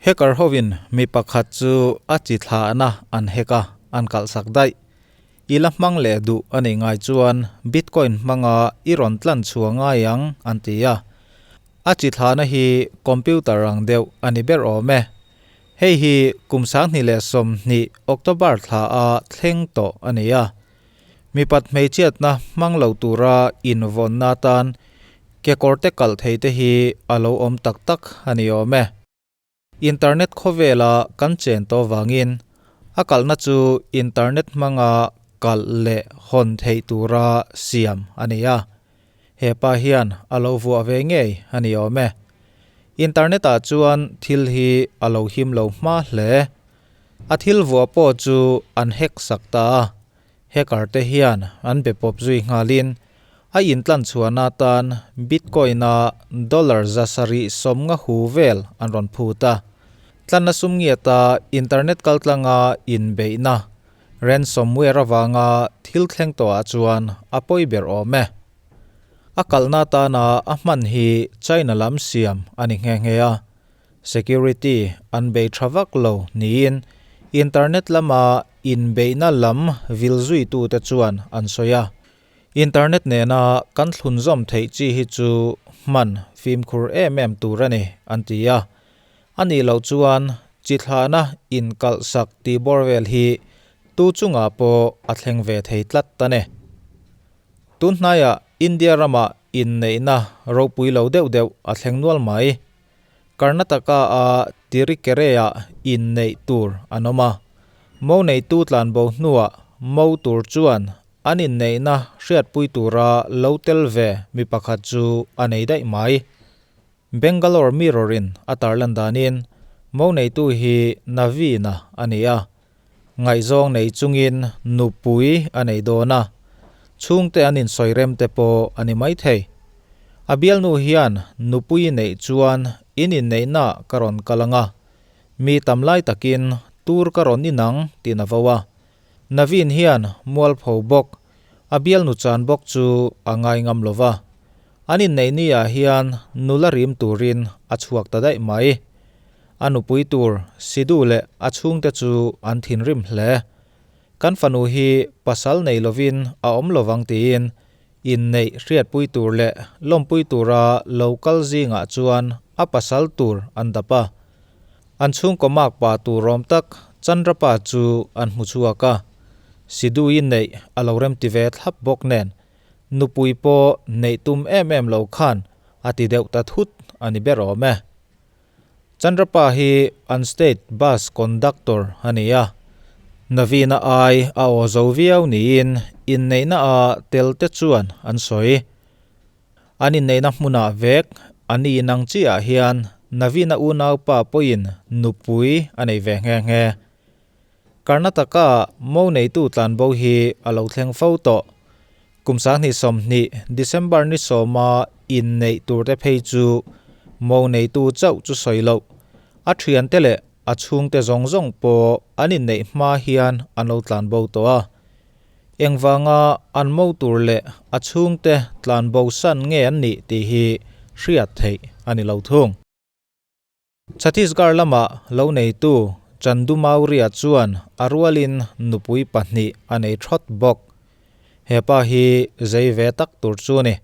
Hacker hovin mi pakhat chu a chi thlahna an hack a, an kalhsak daih. I la hmang leh duh a nih ngai chuan Bitcoin hmanga i rawn tlan chhuah ngai ang an ti a. A chi thlahna hi computer ang deuh a ni ber awm e. Hei hi kum 2020 October thla a thleng tawh a ni a. Mipat hmeichhiatna hmang lo tura invawnna atan kekawrte kalh thei te hi a lo awm tak tak a ni awm e. Internet khawvela kan chen tawh vangin a kalhna chu internet hmanga kalh leh hawn theih tura siam a ni a. He pa hian a lo vuah ve ngei a ni awm e. Internet ah chuan thil hi a lo him lo hma hle. A thil vuah pawh chu an hack sak ta a, hacker te hian an be pawp zui nghalin a intlan chhuahna atan Bitcoin a dollar 750 hu vel an rawn phut a. Tlanna sum ngiata internet kaltlanga inbeihna ransomware avanga thil thleng tawhah chuan a pawi ber awm e. A kalhna atana a hman hi China lam siam a ni nghe nghe a. Security an bei tha vak lo niin internet lama inbeihna lam vil zuitute chuan an sawi a. Internet nena kan thlunzawm theih chi hi chu hman fimkhur em em tur a ni an ti a. A nih loh chuan chi thlahna inkalhsak tih bawr vel hi tu chungah pawh a thleng ve thei tlat a ni. Tun hnaiah India ramah inneihna ropui lo deuh deuh a thleng nual mai. Karnataka a Tirikere-ah inneih tur an awm a, mo neitu tlanbo hnuah mo tur chuan an inneihna hriatpui tura lo tel ve mi pakhat chu a nei daih mai. Bangalore Mirror-in a tarlan danin mo neitu hi Naveen-a a ni a, ngaihzawng nei chungin nupui a nei dawn a, chhungte an insawi rem te pawh a ni maithei. A bialnu hian nupui neih chuan in inneihna ka rawn kal ang a, mi tam lai takin tur ka rawn inang tiin a vo a. Naveen hian mualpho bawk, a bialnu chan bawk chu a ngai ngam lo va. An inneih ni ah hian nula rim turin a chhuak ta daih mai. A nupui tur Sidhu leh a chhungte chu an thinrim hle. Kan fanu hi pasal nei lovin a awm lovang tiin inneih hriatpui tur leh lawmpui tura lo kal zingah chuan a pasal tur an dap a. An chhungkaw makpa tur awm tak Chandrapa chu an hmu chhuak a. Sidhu-i neih a lo remti ve thlap bawk nen nupui pawh neih tum em em lo khan a ti deuh ta thut a ni ber awm e. Chandrapa hi an state bus conductor a ni a, Naveen-a ai a aw zo viau niin inneihna a tel te chuan an sawi. An inneihna hmunah vek a ni inang chiah hian Naveen-a unaupa pawhin nupui a nei ve nghe nghe. Karnataka mo neitu tlanbo hi a lo thleng fo tawh. Kum 2020 December ni sawma inneih turte phei chu mo neitu chauh chu sawi loh. A thiante leh a chhungte zawng zawng pawh an inneih hma hian an lo tlanbo tawh a. Engvanga an mo tur leh a chhungte tlanbo san nge an nih tih hi hriat theih a ni lo thung. Chhattisgarh lama lo neitu Chandu Maurya chuan a rualin nupui pahnih a nei thawt bawk. He pa hi zei ve tak tur chu a ni.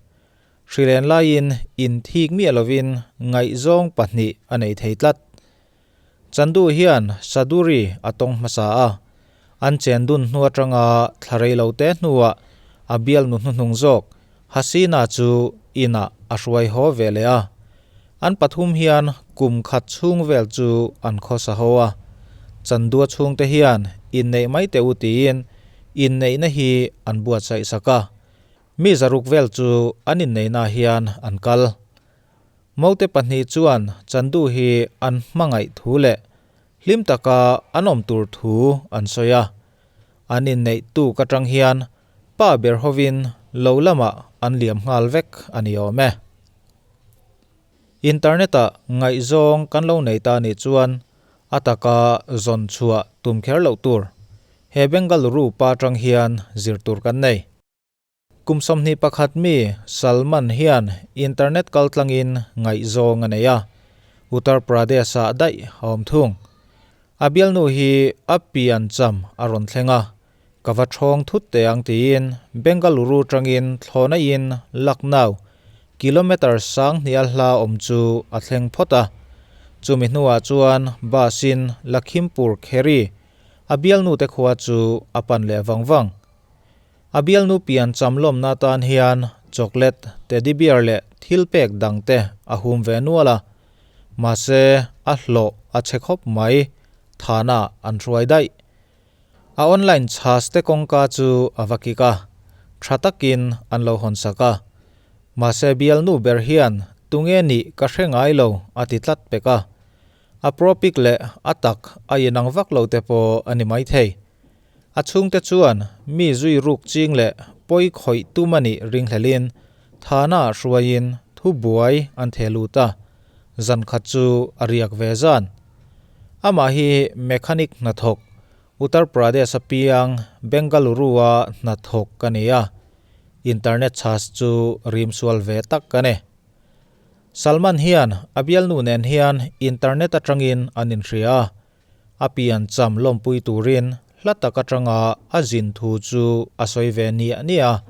Hrilen laiin inthik miah lovin ngaihzawng pahnih a nei thei tlat. Chandu hian Saduri a tawng hmasa a, an chen dun hnu atanga thla rei lo te hnuah a bialnu hnuhnung zawk Hasina chu inah a hruai haw ve leh a. An pathum hian kum khat chhung vel chu an khawsa ho a. Chandua chhungte hian inneih mai teh u tiin inneihna hi an buatsaih sak a. Mi zaruk vel chu an inneihna hian an kal. Mote pahnih chuan Chandu hi an hmangaih thu leh hlim taka an awm tur thu an sawi a. An inneih tuk atang hian pa ber hovin lo lamah an liam nghal vek a ni awm e. Internet-ah ngaihzawng kan lo nei ta nih chuan a taka zawn chhuah tum kher loh tur. He Bengaluru pa atang hian zir tur kan nei. Kum 21 mi Salman hian internet kaltlangin ngaihzawng a nei a. Uttar Pradesh-ah daih a awm thung. A bialnu hi a pian cham a rawn thleng a, ka va ṭhawng thut teh ang tiin Bengaluru ṭangin thlawhna in Lucknow, kilometre sang hnial hla awm chu a thleng phawt a. Chumi hnuah chuan bus-in Lakhimpur Kheri, a bialnute khua chu a pan leh vang vang. A bialnu pian cham lawmna atan hian chocolate, teddy bear leh thil pek dang te a hum ve nual a. Mahse, a hlawh a chhe khawp mai, thana an hruai daih. A online chhas te kawngka chu a va kik a, tha takin an lo hawn sak a. Mahse bialnu ber hian tunge nih ka hre ngai lo a ti tlat pek a. A propic leh a tak a inang vak lo te pawh a ni maithei. A chhungte chuan mi zui ruk ching leh pawi khawih tum a nih ringhlelin Thana hruaiin thu buai an theh lut a, zan khat chu a riak ve zan. Amah hi mechanic hnathawk, Uttar Pradesh a piang Bengaluru-a hnathawk ka ni a, internet chhas chu rim sual ve tak ka ni. Salman hian a bialnu nen hian internet atangin an inhria a, A pian cham lawmpui turin hla tak atanga a zin thu chu a sawi ve niah niah a,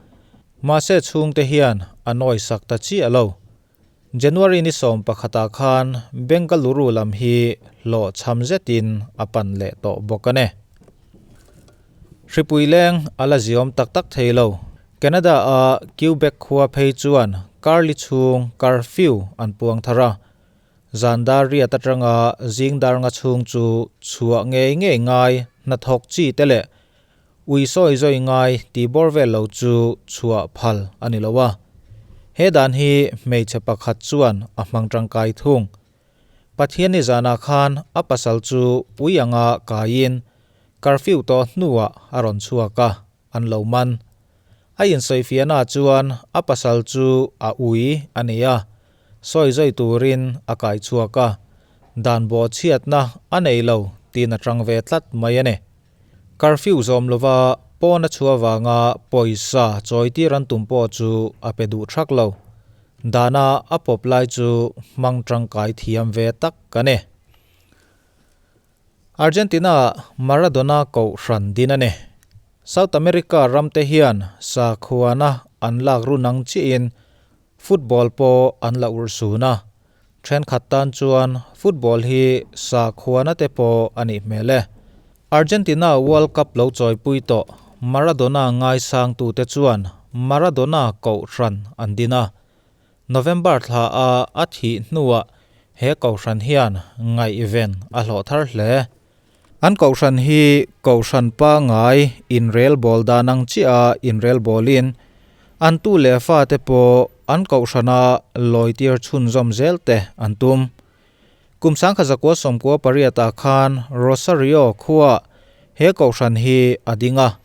mahse chhungte hian a nawisak ta chiah lo. January ni 11 ah khan Bengaluru lam hi hlawhchham zetin a pan leh tawh bawk a ni. Hripui leng a la ziawm tak tak thei lo. Canada-a Quebec khua phei chuan karli chhung curfew an puang thar a, Zan dar riat atanga zing dar nga chhung chu chhuah ngei ngei ngai hnathawk chi te leh ui sawi zawi ngai tih bawr vel lo chu chhuah phal a ni lo a. He dan hi hmeichhe pakhat chuan a hmang tangkai thung. Pathianni zanah khan a pasal chu ui anga kaiin curfew tawh hnuah a rawn chhuak a, an lo man. A insawifiahna chuan a pasal chu a ui a ni a, sawi zawi turin a kai chhuak a, dan bawh chhiatna a nei lo tiin a tang ve tlat mai a ni. Curfew zawm lova pawn a chhuah vanga pawisa chawitir an tum pawh chu a pe duh thak lo. Dana a pawp lai chu hmang tangkai thiam ve tak a ni. Argentina Maradona kohhran din a ni. South America ramte hian sakhuana an lak run ang chiahin football pawh an la urh sun a. Thenkhat tan chuan football hi sakhuana te pawh a nih hmel e. Argentina World Cup lo chawipui tawh Maradona ngaisangtute chuan Maradona kohhran an din a. November thla a a thih hnuah he kohhran hian ngaihven a hlawh thar hle. An kohhran hi kohhran pangngai inrelbawl dan ang chiah a inrelbawlin an tu leh fate pawh an kohhrana lawitir chhunzawm zel te an tum. Kum 1998 ah khan Rosario khuaah he kohhran hi a ding a.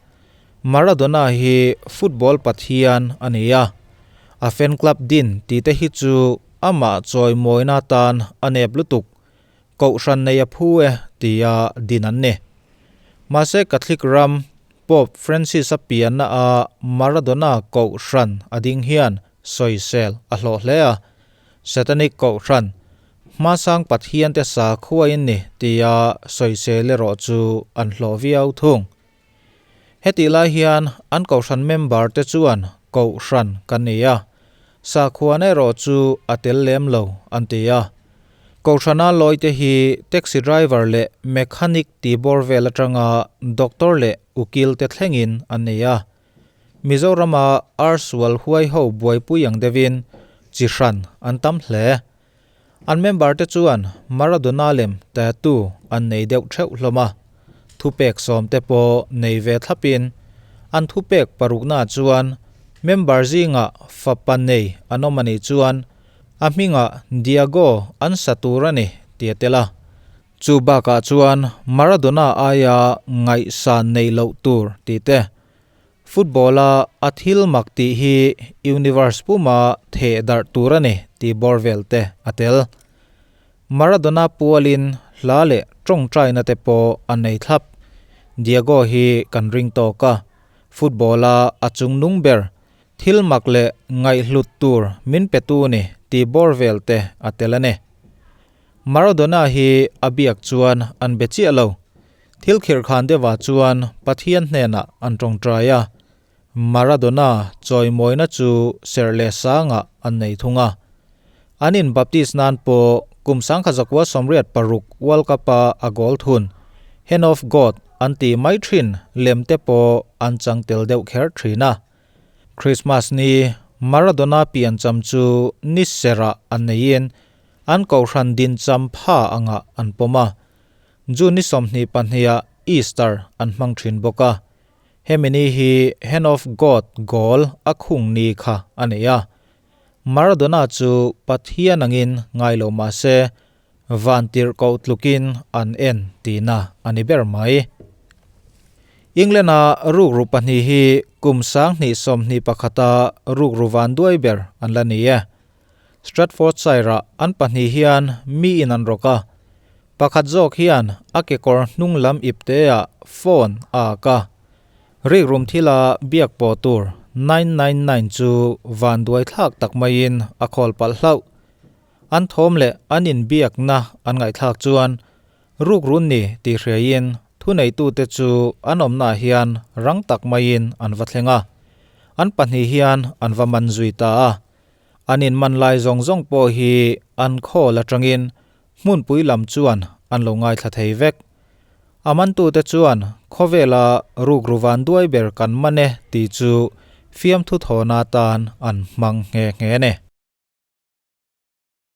Maradona hi football pathian a ni a, a fan club din tih te hi chu amah chawimawina atan a nep lutuk, kohhran nei a phu e tia din an ni. Mahse Catholic ram Pope Francis-a pianna a Maradona kohhran a ding hian sawisel a hlawh hle a, Satanic kohhran, hmasang Pathiante sakhua in ni tia sawisel erawh chu an hlawh viau thung. Hetih lai hian an kohhran member te chuan kohhran kan ni a, sakhuana erawh chu a tel lem lo an ti a. Kohhrana lawi te hi taxi driver leh mechanic tih bawr vel atanga doctor leh ukil te thlengin an ni a. Mizorama ar sual huai ho buaipui ang deuhin chi hran an tam hle. An member te chuan Maradona lem tattoo an nei deuh theuh hlawm a, thupek sawm te pawh nei ve thlapin an thupek parukna chuan member zingah fapa nei an awm a nih chuan a hmingah Diego an sa tur a ni ti a tel a. Chu bakah chuan Maradona aia ngaihsan neih loh tur tih te Football-a a thil mak tih hi universe puma theh darh tur a ni tih bawr vel te a tel. Maradona pualin hla leh tawngtaina te pawh a nei thlap. Diego hi kan ring tawk a, football-a a chungnung ber, thil mak leh ngaihhlut tur min petu ni tih bawr vel te a tel a ni. Maradona hi a biak chuan an be chiah lo. Thil khirhkhan deuhah chuan Pathian hnenah an tawngtai a. Maradona chawimawina chu serh leh sangah an nei thung a. An in baptist nan pawh kum 1986 World Cup-a a goal thun, Hand of God an tih mai thin lem te pawh an chang tel deuh kher thin a. Christmas ni Maradona piancham chu ni serah an neiin an kohhran dincham pha angah an pawm a. June ni 22 ah Easter an hmang thin bawk a. Hemi ni hi Hand of God goal a khung ni kha a nei a. Maradona chu Pathian angin ngai lo mah se, van tirh koh tlukin an en tihna a ni ber mai. England-a rukru pahnih hi kum 2021-a rukru van duai ber an la ni e. Stratfordshire-ah an pahnih hian mi in an rawk a, pakhat zawk hian a kekawr hnung lam ipteah phone a ak a. Rikrum thila biak pawh tur 999 chu vanduai thlak tak maiin a khawl palh hlauh. An thawm leh an inbiakna an ngaihthlak chuan rukrun ni tih hriaiin thuneitute chu an awmnaah hian rang tak maiin an va thleng a, an pahnih hian an va man zui ta a. An inman lai zawng zawng pawh hi an khawl atangin hmunpui lam chuan an lo ngaithla thei vek. A mantute chuan khawvela rukru van duai ber kan man e tih chu fiamthu thawhna atan an hmang nghe nghe a ni.